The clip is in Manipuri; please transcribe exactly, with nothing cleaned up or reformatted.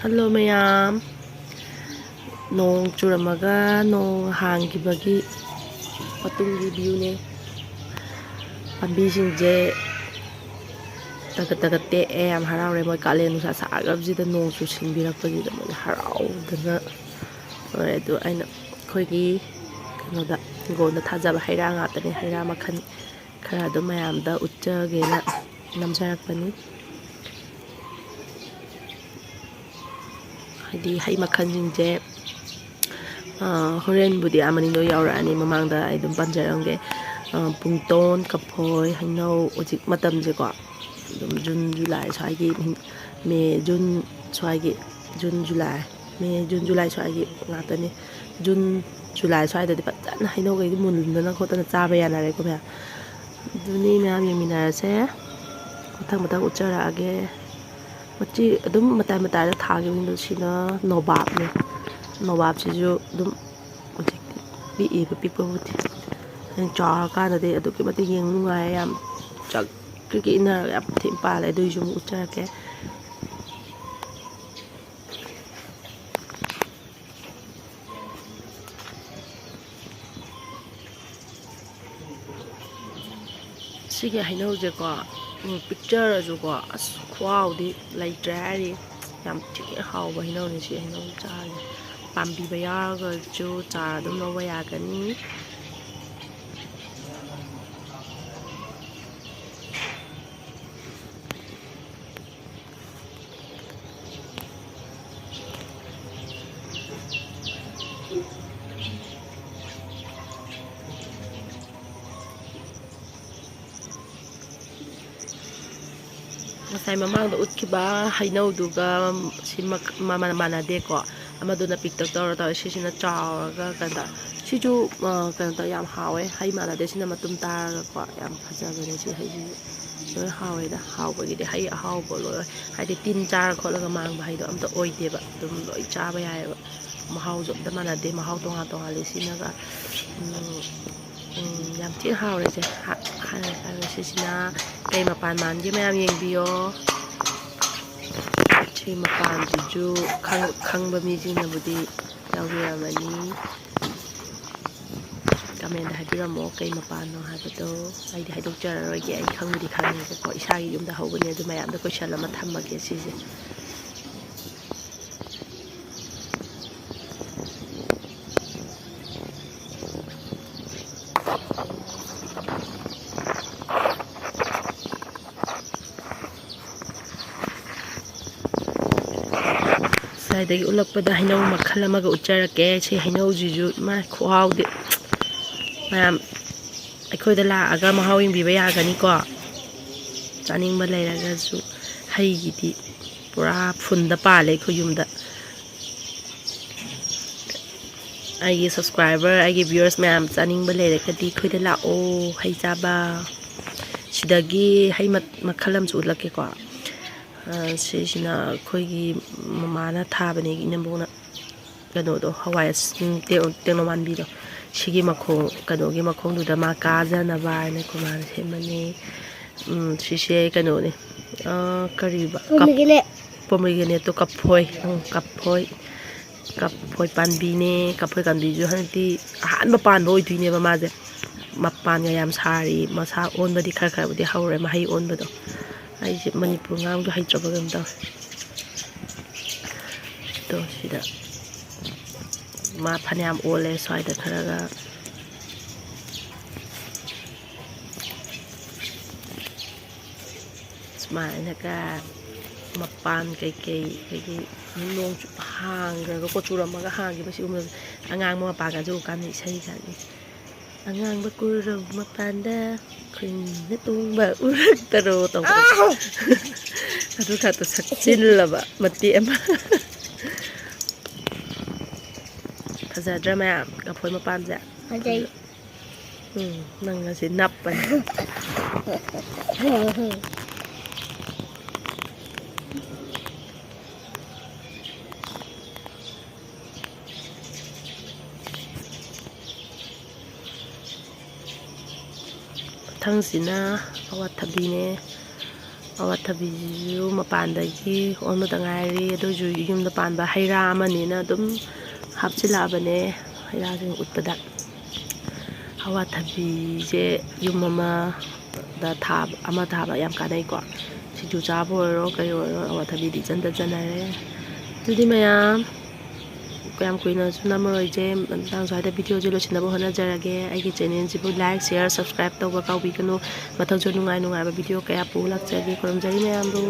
ꯍꯜꯂꯣ ꯃꯌꯥꯝ, ꯅꯣꯡ ꯆꯨꯔꯝꯃꯒ ꯅꯣꯡ ꯍꯥꯡꯈꯤꯕꯒꯤ ꯃꯇꯨꯡꯒꯤ ꯚ꯭ꯌꯨꯅꯦ꯫ ꯄꯥꯝꯕꯤꯁꯤꯡꯁꯦ ꯇꯒꯠ ꯇꯒꯠ ꯇꯦꯛꯑꯦ, ꯌꯥꯝ ꯍꯔꯥꯎꯔꯦ꯫ ꯃꯣꯏ ꯀꯥꯂꯦꯟ ꯅꯨꯡꯁꯥ ꯁꯥꯈ꯭ꯔꯕꯁꯤꯗ ꯅꯣꯡ ꯆꯨꯁꯤꯟꯕꯤꯔꯛꯄꯁꯤꯗ ꯃꯣꯏ ꯍꯔꯥꯎꯗꯅ ꯂꯣꯏꯔꯦ꯫ ꯑꯗꯨ ꯑꯩꯅ ꯑꯩꯈꯣꯏꯒꯤ ꯀꯩꯅꯣꯗ ꯍꯤꯡꯒꯣꯜꯗ ꯊꯥꯖꯕ ꯍꯩ ꯔꯥ ꯉꯥꯛꯇꯅꯦ, ꯍꯩ ꯔꯥ ꯃꯈꯜ ꯈꯔ ꯑꯗꯨꯝ ꯃꯌꯥꯝꯗ ꯎꯠꯆꯒꯦꯅ ꯅꯝꯖꯔꯛꯄꯅꯤ꯫ ꯍꯥꯏꯗꯤ ꯍꯩ ꯃꯈꯜꯁꯤꯡꯁꯦ, ꯑ, ꯍꯣꯔꯦꯟꯕꯨꯗꯤ ꯑꯥ ꯃꯅꯤꯡꯗꯣ ꯌꯥꯎꯔꯛꯑꯅꯤ, ꯃꯃꯥꯡꯗ ꯑꯩ ꯑꯗꯨꯝ ꯄꯟꯖꯔꯝꯒꯦ꯫ ꯑ, ꯄꯨꯡꯇꯣꯟ, ꯀꯐꯣꯏ, ꯍꯩꯅꯧ ꯍꯧꯖꯤꯛ ꯃꯇꯝꯁꯦꯀꯣ, ꯑꯗꯨꯝ ꯖꯨꯟ, ꯖꯨꯂꯥꯏ ꯁ꯭ꯋꯥꯏꯒꯤ, ꯃꯦ, ꯖꯨꯟ ꯁ꯭ꯋꯥꯏꯒꯤ, ꯖꯨꯟ, ꯖꯨꯂꯥꯏ, ꯃꯦ, ꯖꯨꯟ, ꯖꯨꯂꯥꯏ ꯁ꯭ꯋꯥꯏꯒꯤ ꯉꯥꯛꯇꯅꯤ꯫ ꯖꯨꯟ, ꯖꯨꯂꯥꯏ ꯁ꯭ꯋꯥꯏꯗꯗꯤ ꯐꯖꯅ ꯍꯩꯅꯧꯈꯩꯗꯤ ꯃꯨꯟꯗꯅ ꯈꯣꯠꯇꯅ ꯆꯥꯕ ꯌꯥꯅꯔꯦꯀꯣ ꯃꯌꯥꯝ꯫ ꯑꯗꯨꯅꯤ ꯃꯌꯥꯝ ꯌꯦꯡꯃꯤꯟꯅꯔꯁꯦ꯫ ꯃꯊꯪ ꯃꯊꯪ ꯎꯠꯆꯔꯛꯑꯒꯦ꯫ ꯃꯆꯤ ꯑꯗꯨꯝ ꯃꯇꯥꯏ ꯃꯇꯥꯏꯗ ꯊꯥꯈꯤꯕꯁꯤꯡꯗꯣ ꯁꯤꯅ ꯅꯣꯕꯥꯞꯅꯦ꯫ ꯅꯣꯕꯥꯞꯁꯤꯁꯨ ꯑꯗꯨꯝ ꯍꯧꯖꯤꯛꯇꯤ ꯄꯤꯛꯏꯕ, ꯄꯤꯛꯄꯕꯨꯗꯤ꯫ ꯍꯌꯦꯡ ꯆꯥꯎꯔꯀꯥꯟꯗꯗꯤ ꯑꯗꯨꯛꯀꯤ ꯃꯇꯤꯛ ꯌꯦꯡꯕ ꯅꯨꯡꯉꯥꯏ, ꯌꯥꯝ ꯆꯥꯛ ꯀ꯭ꯔꯤꯛ ꯀ꯭ꯔꯤꯛ ꯏꯟꯅꯔꯒ ꯌꯥꯝ ꯊꯤꯅ ꯄꯥꯜꯂꯦ꯫ ꯑꯗꯨꯒꯤꯁꯨ ꯑꯃꯨꯛ ꯎꯠꯆꯔꯛꯀꯦ꯫ ꯁꯤꯒꯤ ꯍꯩꯅꯧꯁꯦꯀꯣ, ꯎꯝ, ꯄꯤꯛꯆꯔꯁꯨꯀꯣ, ꯑꯁ, ꯈꯨꯍꯥꯎꯗꯤ ꯂꯩꯇ꯭ꯔꯦ ꯍꯥꯏꯔꯤ꯫ ꯌꯥꯝ ꯊꯤꯅ ꯍꯥꯎꯕ ꯍꯩꯅꯧꯅꯤ ꯁꯤ ꯍꯩꯅꯧ ꯆꯥꯔꯤꯁꯦ꯫ ꯄꯥꯝꯕꯤꯕ ꯌꯥꯎꯔꯒꯁꯨ ꯆꯥꯔ ꯑꯗꯨꯝ ꯂꯧꯕ ꯌꯥꯒꯅꯤ꯫ ꯉꯁꯥꯏ ꯃꯃꯥꯡꯗ ꯎꯠꯈꯤꯕ ꯍꯩꯅꯧꯗꯨꯒ ꯁꯤ ꯃꯛ-, ꯃꯃꯜ ꯃꯥꯟꯅꯗꯦꯀꯣ꯫ ꯑꯃꯗꯨꯅ ꯄꯤꯛꯇꯛ ꯇꯧꯔ ꯇꯧꯋꯦ, ꯁꯤꯁꯤꯅ ꯆꯥꯎꯔꯒ ꯀꯩꯅꯣ ꯇꯧꯋꯦ꯫ ꯁꯤꯁꯨ, ꯑ, ꯀꯩꯅꯣ ꯇꯧꯋꯦ, ꯌꯥꯝ ꯍꯥꯎꯋꯦ꯫ ꯍꯩ ꯃꯥꯟꯅꯗꯦ, ꯁꯤꯅ ꯃꯇꯨꯝ ꯇꯥꯔꯒꯀꯣ, ꯌꯥꯝ ꯐꯖꯕꯅꯦ ꯁꯤ ꯍꯩꯁꯤꯁꯨ꯫ ꯂꯣꯏ ꯍꯥꯎꯋꯦꯗ, ꯍꯥꯎꯕꯒꯤꯗꯤ ꯍꯩ ꯑꯍꯥꯎꯕ ꯂꯣꯏ, ꯍꯥꯏꯗꯤ ꯇꯤꯟ ꯆꯥꯔ ꯈꯣꯠꯂꯒ ꯃꯥꯡꯕ ꯍꯩꯗꯣ ꯑꯝꯇ ꯑꯣꯏꯗꯦꯕ, ꯑꯗꯨꯝ ꯂꯣꯏ ꯆꯥꯕ ꯌꯥꯏꯑꯕ꯫ ꯃꯍꯥꯎꯁꯨ ꯑꯝꯇ ꯃꯥꯟꯅꯗꯦ, ꯃꯍꯥꯎ ꯇꯣꯉꯥꯟ ꯇꯣꯉꯥꯟꯂꯦ꯫ ꯁꯤꯅꯒ, ꯎꯝ, ꯎꯝ, ꯌꯥꯝ ꯊꯤꯅ ꯍꯥꯎꯔꯦ ꯏꯆꯦ꯫ ꯍꯥ-, ꯍꯥꯏꯔꯦ, ꯍꯥꯏꯔꯦ꯫ ꯁꯤꯁꯤꯅ ꯀꯩ ꯃꯄꯥꯟ ꯃꯥꯟꯒꯦ ꯃꯌꯥꯝ ꯌꯦꯡꯕꯤꯌꯣ꯫ ꯁꯤ ꯃꯄꯥꯟꯁꯤꯁꯨ ꯈꯪ-, ꯈꯪꯕ ꯃꯤꯁꯤꯡꯅꯕꯨꯗꯤ ꯌꯥꯎꯕꯤꯔꯝꯃꯅꯤ꯫ ꯀꯃꯦꯟꯗ ꯍꯥꯏꯕꯤꯔꯝꯃꯣ ꯀꯩ ꯃꯄꯥꯟꯅꯣ ꯍꯥꯏꯕꯗꯣ꯫ ꯑꯩꯗꯤ ꯍꯥꯏꯗꯣꯛꯆꯔꯔꯣꯏꯒꯦ, ꯑꯩ ꯈꯪꯕꯨꯗꯤ ꯈꯪꯉꯦꯕꯀꯣ, ꯏꯁꯥꯒꯤ ꯌꯨꯝꯗ ꯍꯧꯕꯅꯦ꯫ ꯑꯗꯨ ꯃꯌꯥꯝꯗ ꯀꯣꯏꯁꯜ ꯑꯃ ꯊꯝꯃꯒꯦ ꯁꯤꯁꯦ꯫ ꯉꯁꯥꯏꯗꯒꯤ ꯎꯠꯂꯛꯄꯗ ꯍꯩꯅꯧ ꯃꯈꯜ ꯑꯃꯒ ꯎꯠꯆꯔꯛꯀꯦ꯫ ꯁꯤ ꯍꯩꯅꯧꯁꯤꯁꯨ ꯏꯃꯥ ꯈꯨꯍꯥꯎꯗꯤ꯫ ꯃꯌꯥꯝ ꯑꯩꯈꯣꯏꯗ ꯂꯥꯛꯑꯒ ꯃꯍꯥꯎ ꯌꯦꯡꯕꯤꯕ ꯌꯥꯒꯅꯤꯀꯣ꯫ ꯆꯥꯅꯤꯡꯕ ꯂꯩꯔꯒꯁꯨ ꯍꯩꯒꯤꯗꯤ ꯄꯨꯔꯥ ꯐꯨꯜꯗ ꯄꯥꯜꯂꯦ ꯑꯩꯈꯣꯏ ꯌꯨꯝꯗ꯫ ꯑꯩꯒꯤ subscriber, ꯑꯩꯒꯤ viewers ꯃꯌꯥꯝ ꯆꯥꯅꯤꯡꯕ ꯂꯩꯔꯒꯗꯤ ꯑꯩꯈꯣꯏꯗ ꯂꯥꯛꯑꯣ ꯍꯩ ꯆꯥꯕ꯫ ꯁꯤꯗꯒꯤ ꯍꯩ ꯃ-, ꯃꯈꯜ ꯑꯃꯁꯨ ꯎꯠꯂꯛꯀꯦꯀꯣ꯫ ꯑ, ꯁꯤꯁꯤꯅ ꯑꯩꯈꯣꯏꯒꯤ ꯃꯃꯥꯅ ꯊꯥꯕꯅꯦ, ꯏꯅꯝꯕꯣꯛꯅ꯫ ꯀꯩꯅꯣꯗꯣ, ꯍꯋꯥꯏ ꯑꯁ-, ꯎꯝ, ꯇꯦ-, ꯇꯦꯡꯅꯧ ꯃꯥꯟꯕꯤꯗꯣ, ꯁꯤꯒꯤ ꯃꯈꯣꯡ, ꯀꯩꯅꯣꯒꯤ ꯃꯈꯣꯡꯗꯨꯗ ꯃꯥ ꯀꯥꯖꯅꯕ ꯍꯥꯏꯅ ꯑꯩꯈꯣꯏ ꯃꯥꯅ ꯁꯦꯝꯕꯅꯦ꯫ ꯎꯝ, ꯁꯤꯁꯦ ꯀꯩꯅꯣꯅꯦ, ꯑ, ꯀꯔꯤꯕ? ꯀꯞ-, Pomegranate꯫ Pomegranateꯇꯣ ꯀꯐꯣꯏ, ꯎꯝ, ꯀꯐꯣꯏ, ꯀꯐꯣꯏ ꯄꯥꯝꯕꯤꯅꯦ꯫ ꯀꯐꯣꯏ ꯄꯥꯝꯕꯤꯁꯨ ꯍꯟꯗꯛꯇꯤ ꯑꯍꯥꯟꯕ ꯄꯥꯟꯕ ꯑꯣꯏꯗꯣꯏꯅꯦꯕ ꯃꯥꯁꯦ꯫ ꯃꯄꯥꯟꯒ ꯌꯥꯝ ꯁꯥꯔꯤ, ꯃꯁꯥ ꯑꯣꯟꯕꯗꯤ ꯈꯔ ꯈꯔꯕꯨꯗꯤ ꯍꯧꯔꯦ, ꯃꯍꯩ ꯑꯣꯟꯕꯗꯣ꯫ ꯑꯩꯁꯦ ꯃꯅꯤꯄꯨꯔ ꯉꯥꯡꯕꯗꯣ ꯍꯩꯇ꯭ꯔꯕ ꯀꯩꯅꯣꯝ ꯇꯧꯔꯦ꯫ ꯑꯗꯣ ꯁꯤꯗ ꯃꯥ ꯐꯅꯌꯥꯝ ꯑꯣꯜꯂꯦ ꯁ꯭ꯋꯥꯏꯗ ꯈꯔꯒ꯫ ꯁꯨꯃꯥꯏꯅꯒ ꯃꯄꯥꯟ ꯀꯩꯀꯩ, ꯑꯗꯒꯤ ꯅꯣꯡ ꯆꯨ-, ꯍꯥꯡꯈ꯭ꯔꯒꯀꯣ, ꯆꯨꯔꯝꯃꯒ ꯍꯥꯡꯈꯤꯕ ꯁꯤꯒꯨꯝꯕ ꯑꯉꯥꯡꯕ ꯃꯄꯥꯟꯒꯁꯦ ꯎꯀꯥꯟꯗ ꯏꯁꯩꯒ ꯁꯛꯏ꯫ "ꯑꯉꯥꯡꯕ ꯀꯨꯔꯧ ꯃꯄꯥꯟꯗ ꯈꯨꯅꯨꯡꯅ ꯇꯣꯡꯕ ꯎꯔꯛꯇꯔꯣ" ꯇꯧꯕꯗꯣ꯫ ꯑꯗꯨ ꯈꯛꯇ ꯁꯛꯆꯤꯜꯂꯕ ꯃꯇꯦꯛ ꯑꯃ꯫ ꯐꯖꯗ꯭ꯔꯥ ꯃꯌꯥꯝ, ꯂꯐꯣꯏ ꯃꯄꯥꯟꯁꯦ? ꯐꯖꯩ꯫ ꯎꯝ, ꯅꯪ ꯉꯁꯤ ꯅꯞꯄꯅꯤ꯫ ꯃꯊꯪꯁꯤꯅ ꯑꯋꯥꯊꯕꯤꯅꯦ꯫ ꯑꯋꯥꯊꯕꯤꯁꯤꯁꯨ ꯃꯄꯥꯟꯗꯒꯤ ꯑꯣꯟꯕꯗ ꯉꯥꯏꯔꯤ꯫ ꯑꯗꯨ ꯑꯣꯏꯁꯨ ꯌꯨꯝꯗ ꯄꯥꯟꯕ ꯍꯩ ꯔꯥ ꯑꯃꯅꯤꯅ ꯑꯗꯨꯝ ꯍꯥꯞꯆꯤꯜꯂꯛꯑꯕꯅꯦ꯫ ꯍꯩ ꯔꯥꯁꯤꯡ ꯎꯠꯄꯗ ꯑꯋꯥꯊꯕꯤꯁꯦ ꯌꯨꯝ ꯑꯃꯗ ꯊꯥꯕ, ꯑꯃ ꯊꯥꯕ ꯌꯥꯝ ꯀꯥꯟꯅꯩꯀꯣ꯫ ꯁꯤꯡꯖꯨ ꯆꯥꯕ ꯑꯣꯏꯔꯣ, ꯀꯩ ꯑꯣꯏꯔꯣ, ꯑꯋꯥꯊꯕꯤꯗꯤ ꯏꯆꯟꯗ ꯆꯟꯅꯔꯦ꯫ ꯑꯗꯨꯗꯤ ꯃꯌꯥꯝ, ꯀꯌꯥꯝ ꯀꯨꯏꯅꯁꯨ ꯅꯝꯃꯔꯣꯏꯁꯦ, ꯃꯇꯥꯡ ꯁ꯭ꯋꯥꯏꯗ ꯚꯤꯗꯤꯑꯣꯁꯦ ꯂꯣꯏꯁꯤꯟꯅꯕ ꯍꯣꯠꯅꯖꯔꯒꯦ꯫ ꯑꯩꯒꯤ ꯆꯦꯅꯦꯜꯁꯤꯕꯨ like, share, subscribe ꯇꯧꯕ ꯀꯥꯎꯕꯤꯒꯅꯨ꯫ ꯃꯊꯪꯁꯨ ꯅꯨꯡꯉꯥꯏ ꯅꯨꯡꯉꯥꯏꯕ ꯚꯤꯗꯤꯑꯣ ꯀꯌꯥ ꯄꯨ ꯂꯥꯛꯆꯒꯦ꯫ ꯈꯨꯔꯨꯝꯖꯔꯤ ꯃꯌꯥꯝꯕꯨ꯫